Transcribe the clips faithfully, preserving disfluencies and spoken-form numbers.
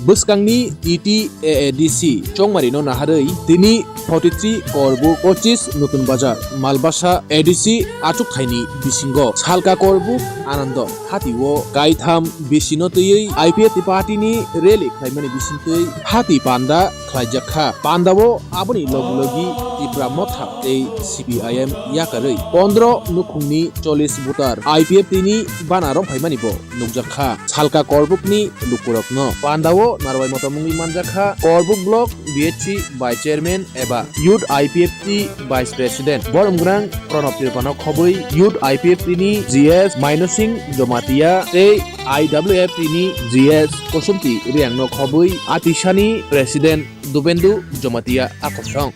Bwskangni E T A A D C chongmarino naharwi tini forty three Korbuk, pochis Nutun Bazar, Malbasa A D C achukthai ni bisingo Salka Korbuk Anando hati o kaitham bisino twiwi I P F T party ni rally khlaimani bisingtwi hati panda khlaijak kha. Panda o aboni logi logi Tipra Motha tei C P I M yakarwi pondro nukhungni chollish voter I P F T ni bana romphaimani bo nukjak kha Salka Korbukni lukurokno. Panda o narwai motomungwi manjak kha Korbuk Block B H C Vice Chairman eba Youth I P F T Vice President boromgwnang Pranab Tripano khobwi Youth I P F T ni G S Mainosing Jomatia tei I W F T ni G S Kosumti Riangno khobwi Atisani President Dubendu Jomatia akosong.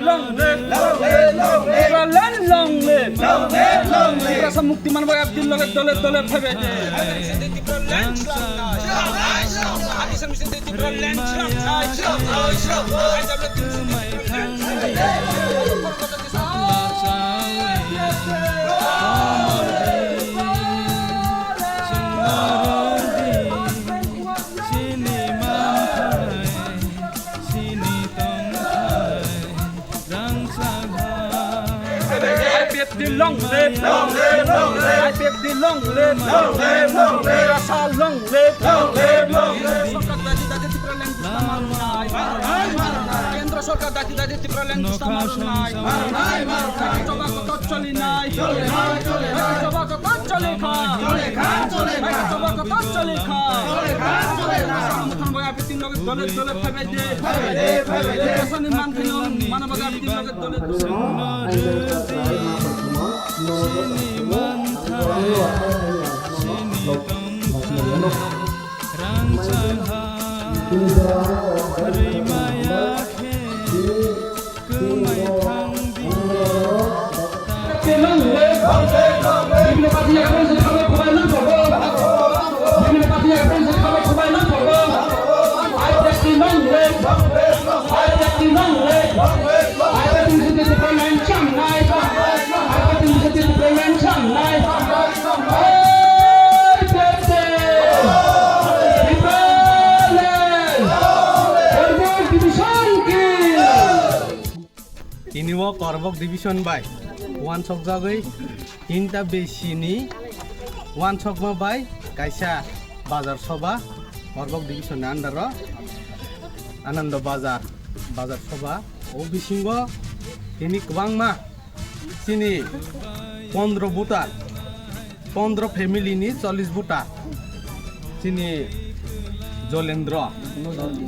Long live! Long live! Long live! Long live! Long live! Long live! Long live! Tiprasa mukti manba F D loge dole dole phebe de. I P F T long live, long live, long live. I P F T long live, long live, long live. Tiprasa long live, long live, long live. Sorkar dati dati Tipraland Kendro sorkar dati dati Tipraland Busta marnai. Marnai, marnai. Choba kotor choli nai. Choli nai, choli nai. Choba kotor choli kha. Choli kha, choli kha. Choba kotor choli kha. Choli kha, choli kha. Samthang boy api tin loge dole dole phebe de. Phebe de, phebe de. Sani man thino, mana baga api tin loge dole dole. Sini man thai, sini tong thai. Rangchak ha, rwi maya khe, kwmai thang di. Tini o Korbok division bai uansukjagwi tinta besi ni uansukma bai kaisa bazar soba Korbok division ni under o Anando Bazar, bazar soba. O bisingo tini kwbangma chini pondro voter, pondro family ni chollish voter, chini Jolendro,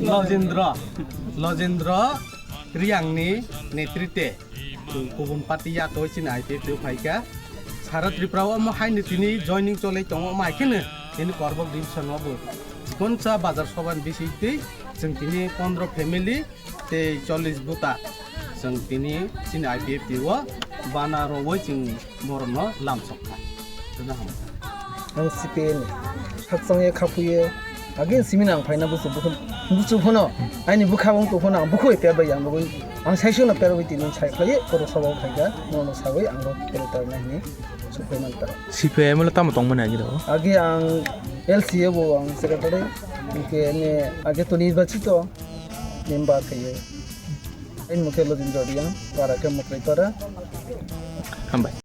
Lojendro, Lojendro Riang ni netrite kubun party ya to chini I P F T phaikha. Sara Tripura o omo haino tini joining cholai tongo, omo hai kheno tini Korbok division o bo chikonsa bazar soba ni bisingtwi chwng tini pondro family tei chollish voter chwng tini chini I P F T o bana rogwi chwng borokno lamsok kha. Chwngno hamkha. Ang C P I ni khakchangye khaphuye age simi nang phaina buchu buchu buchu phano aini bwkha wng tong phano ang bukhuk bai perbai ang bagwi ang saichung no perbai tini sai khlai korok soba phaikha nono sawi ang rok kere tarna hini sukhai manta. C P I M lo tamo tongmani agi rok? Age ang L C A bo ang secretary, hingke ne age to nirbachito member khaye. Aini mokhe Lojendro Riang, para khe Moklai para. Hambai.